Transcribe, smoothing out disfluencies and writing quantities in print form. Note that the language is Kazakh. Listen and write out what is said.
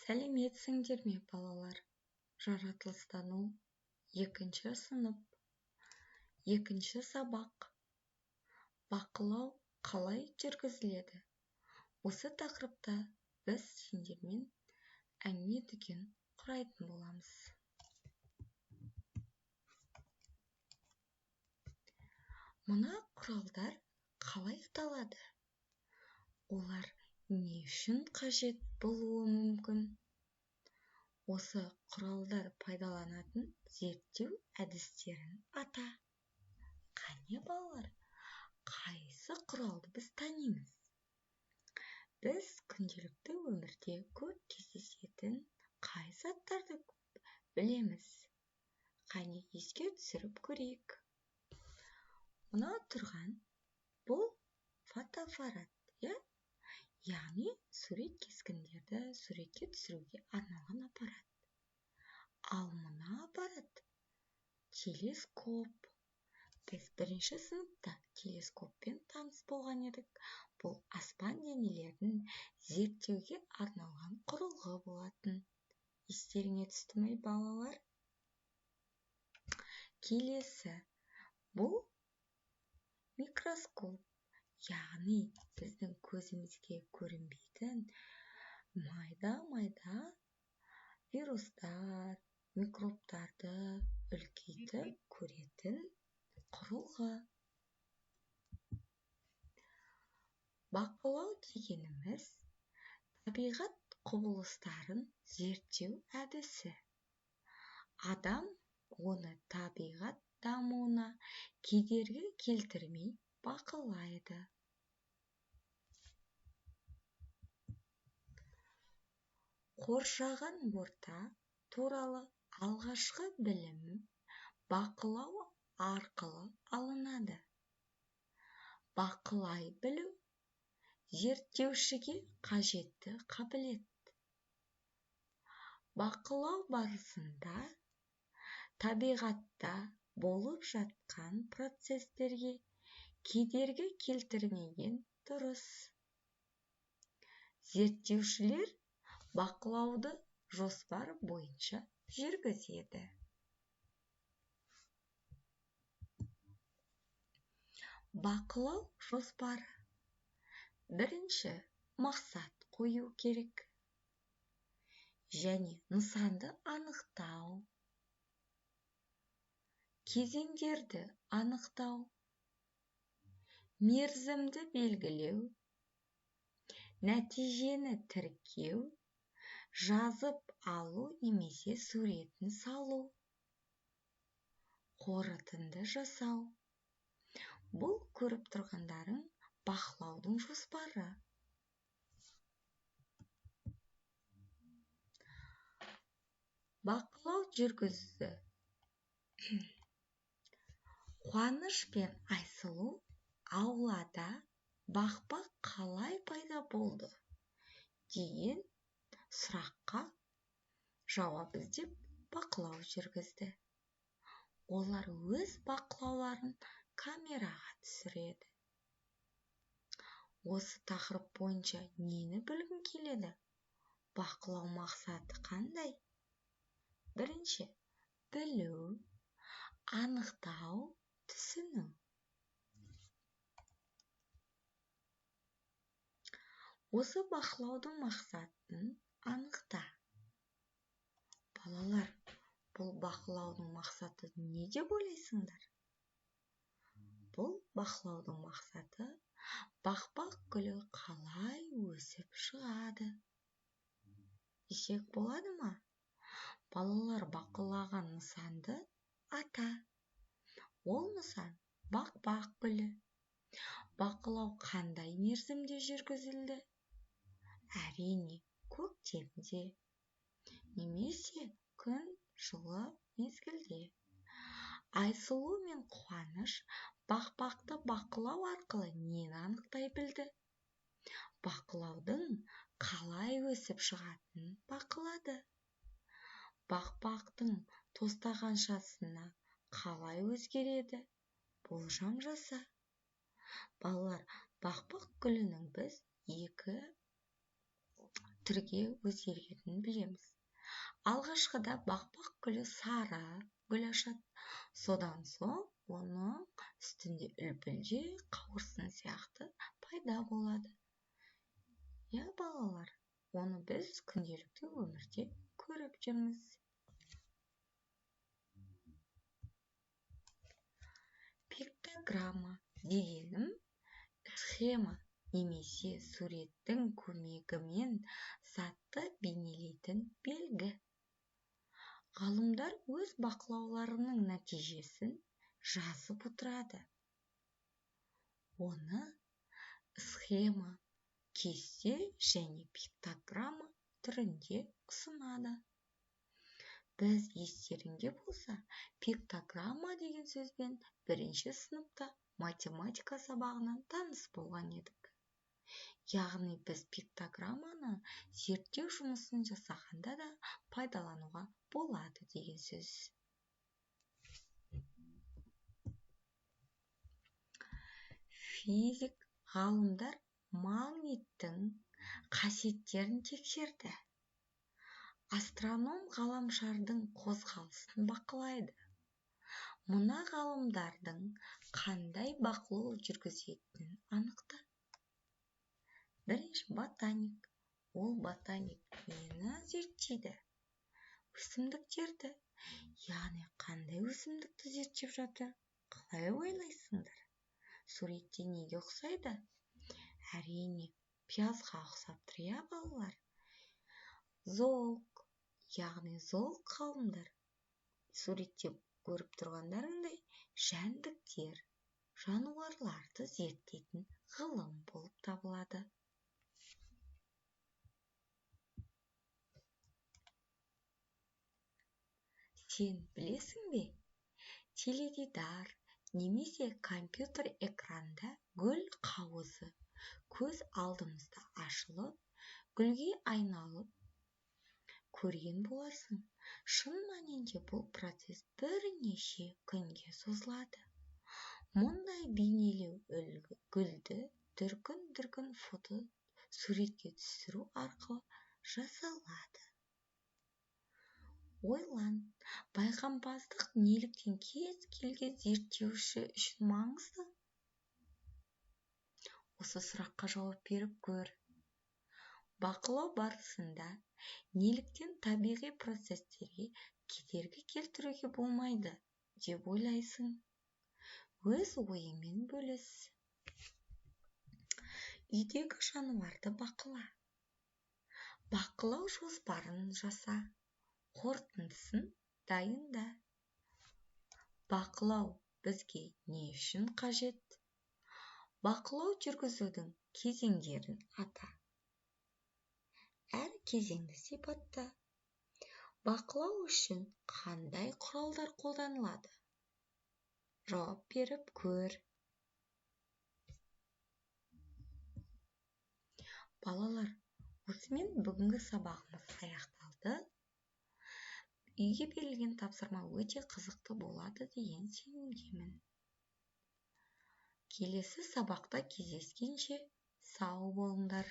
Сәлеметсіңдер ме, балалар? Жаратылыстану, екінші сынып, екінші сабақ. Бақылау қалай жүргізіледі? Осы тақырыпта біз сендермен әңгіме-дүкен құрайтын боламыз. Мына құралдар қалай аталады? Олар не үшін қажет болуы мүмкін? Осы құралдар пайдаланатын зерттеу әдістерін ата. Қане, балалар, қайсы құралды біз танимыз? Біз күнделікті өмірде көп кездесетін қай заттарды білеміз? Қане, еске түсіріп көрейік. Мына тұрған бұл фотоаппарат, иә? Яғни сурет кескіндерді суретке түсіруге арналған аппарат. Ал мына аппарат телескоп. Біз бірінші сыныпта телескоппен таныс болған едік. Бұл аспан денелерін зерттеуге арналған құрылғы болатын. Естеріңе түсті ме, балалар? Келесі бұл микроскоп. Яғни біздің көзімізге көрінбейтін майда-майда вирустар, микробтарды үлкейтіп көретін құрылғы. Бақылау дегеніміз табиғат құбылыстарын зерттеу әдісі. Адам оны табиғат дамуына кедергі келтірмей бақылайды. Қоршаған орта туралы алғашқы білім бақылау арқылы алынады. Бақылай білу зерттеушіге қажетті қабілет. Бақылау барысында табиғатта болып жатқан процестерге кедергі келтірмеген дұрыс. Зерттеушілер бақылауды жоспар бойынша жүргізеді. Бақылау жоспары. Бірінші мақсат қою керек және нысанды анықтау, кезеңдерді анықтау, мерзімді белгілеу, нәтижені тіркеу, жазып алу немесе суретін салу, қорытынды жасау. Бұл көріп тұрғандарың бақылаудың жоспары. Бақылау жүргізді. Қуаныш пен Айсұлу аулада бақпақ қалай пайда болды деген сұраққа жауап іздеп бақылау жүргізді. Олар өз бақылауларын камераға түсіреді. Осы тақырып бойынша нені білгің келеді? Бақылау мақсаты қандай? Бірінші, білу, анықтау, түсіну. Осы бақылаудың мақсатын анықта. Балалар, бұл бақылаудың мақсаты не деп ойлайсыңдар? Бұл бақылаудың мақсаты бақпақ гүлі қалай өсіп шығады десек болады ма? Балалар бақылаған нысанды ата. Ол нысан бақпақ гүлі. Бақылау қандай мерзімде жүргізілді? Әрине, көктемде немесе күн жылы мезгілде. Айсұлу мен Қуаныш бақпақты бақылау арқылы нені анықтай білді? Бақылаудың қалай өсіп шығатынын бақылады. Бақпақтың тостағаншасына қалай өзгереді? Болжам жаса. Балалар, бақпақ гүлінің біз екі түрге өзгеретінін білеміз. Алғашқыда бақбақ гүлі сары гүл ашады, содан соң оның үстінде үлпілдек қауырсын сияқты пайда болады. Иә, балалар, оны біз күнделікті өмірде көріп жүрміз. Пиктограмма дегенім схема немесе суреттің көмегімен затты бейнелейтін белгі. Ғалымдар өз бақылауларының нәтижесін жазып отырады. Оны схема, кесте және пиктограмма түрінде ұсынады. Біз естеріңде болса, пиктограмма деген сөзбен бірінші сыныпта математика сабағынан таныс болған едік. Яғни біз пиктограмманы зерттеу жұмысын жасағанда да пайдалануға болады деген сөз. Физик ғалымдар магниттің қасиеттерін тексерді. Астроном ғаламшардың қозғалысын бақылайды. Мына ғалымдардың қандай бақылау жүргізетінін анықта. Бірінші ботаник. Ол ботаник нені зерттейді? Өсімдіктерді. Яғни қандай өсімдікті зерттеп жатыр? Қалай ойлайсыңдар? Суретте неге ұқсайды? Әрине, пиязға ұқсап тұр, иә, балалар? Зоолог, яғни зоолог ғалымдар суретте көріп тұрғандарыңдай жәндіктер, жануарларды зерттейтін ғылым болып табылады. Сен білесің бе, теледидар немесе компьютер экранында гүл қауызы көз алдымызда ашылып, гүлге айналып көрген боларсың. Шын мәнінде бұл процесс бірнеше күнге созылады. Мұндай бейнелеу гүлді дүркін-дүркін фото суретке түсіру арқылы жасалады. Ойлан, байқампаздық неліктен кез келген зерттеуші үшін маңызды? Осы сұраққа жауап беріп көр. Бақылау барысында неліктен табиғи процестерге кедергі келтіруге болмайды деп ойлайсың? Өз ойыңмен бөліс. Үйдегі жануарды бақыла. Бақылау жоспарын жаса. Қорытындысын дайында. Бақылау бізге не үшін қажет? Бақылау жүргізудің кезеңдерін ата. Әр кезеңді сипатта. Бақылау үшін қандай құралдар қолданылады? Жауап беріп көр. Балалар, осымен бүгінгі сабағымыз аяқталды. Үйге берілген тапсырма өте қызықты болады деген сенімдемін. Келесі сабақта кездескенше сау болыңдар.